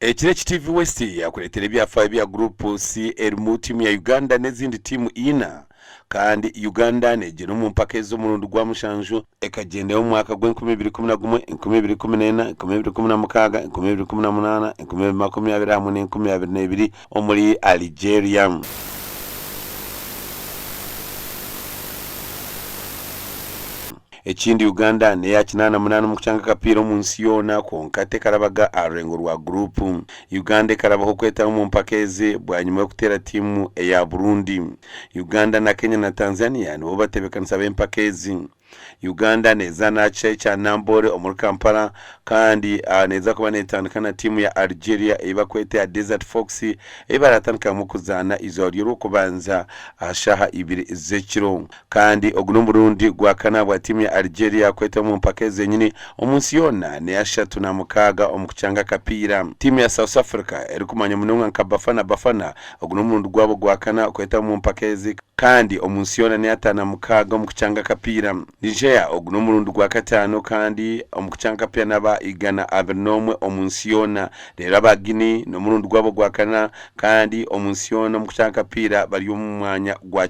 Ekiro eki TV West yakureetera ebyafaayo bya Group C erimu tiimu ya Uganda n'ezindi tiimu ina. Kandi Uganda neegyenda omu mpaka ez'omurundi gwa mushanju, ekagyendayo omu mwaka gw'enkumi ibiri ikumi na gumwe, enkumi ibiri ikumi n'ena, enkumi ibiri ikumi na mukaaga, enkumi ibiri ikumi na munaana, enkumi ibiri makumi abiri hamwe n'enkumi abiri n'ebiri omuri Algeria. Ekindi Uganda n'eya kinaana munaana omu kukyanga akapiira omu nsi yoona kwonka tekarabaga aha rurengo rwa guruupu. Uganda ekarabaho kwetaba omu mpaka ezi bwanyima y'okuteera tiimu eya Burundi. Uganda na Kenya na Tanzania nibo batebeekanisa b'empaka ezi. Uganda neezaana aha kishaayi kya Namboole omuri Kampala kandi neeza kuba neetandika na tiimu ya Algeria ei barikweta eya Desert Fox ei baraatandikamu kuzaana eizooba ry'Orwokubanza aha shaaha ibiri z'ekiro. Kandi ogu n'omurundi gwa kana bwa tiimu ya Algeria kwetaba omu mpaka ezi zenyini omu nsi yoona n'eya 36 omu kukyanga akapiira. Tiimu ya South Africa erikumanywa munonga nka Bafana Bafana ogu n'omurundi gwabo gwa kana kwetaba omu mpaka ezi kandi omu nsi yoona n'eya 56 omu kukyanga akapiira. Niger ogu n'omurundi gwa kataano kandi omu kukyanga akapiira n'aba 121 omu nsi yoona. Reero aba Guinea n'omurundi gwabo gwa kana Kandi omu nsi yoona omu kukyanga akapiira bari omu mwanya gwa